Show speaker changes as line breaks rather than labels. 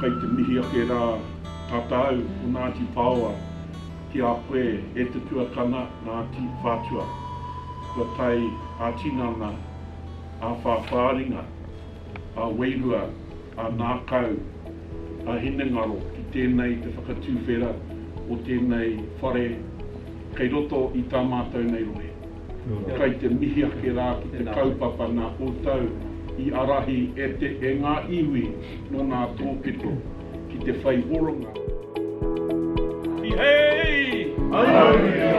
Kai te mihi ake rā tātāu o Ngāti Paoa ki a koe e te tuakana Ngāti Whātua. Kua tae ā-tinana, ā-whāwhāringa, ā-wairua, ā-ngākau, ā-hinengaro ki tēnei te whakatuwhera o tēnei whare kei roto i tā mātou nei rohe. Kai te mihi ake rā ki te kaupapa nā koutou i arahi e te e ngā iwi nō ngā tōpito ki te whai oranga. Tihei! Auē!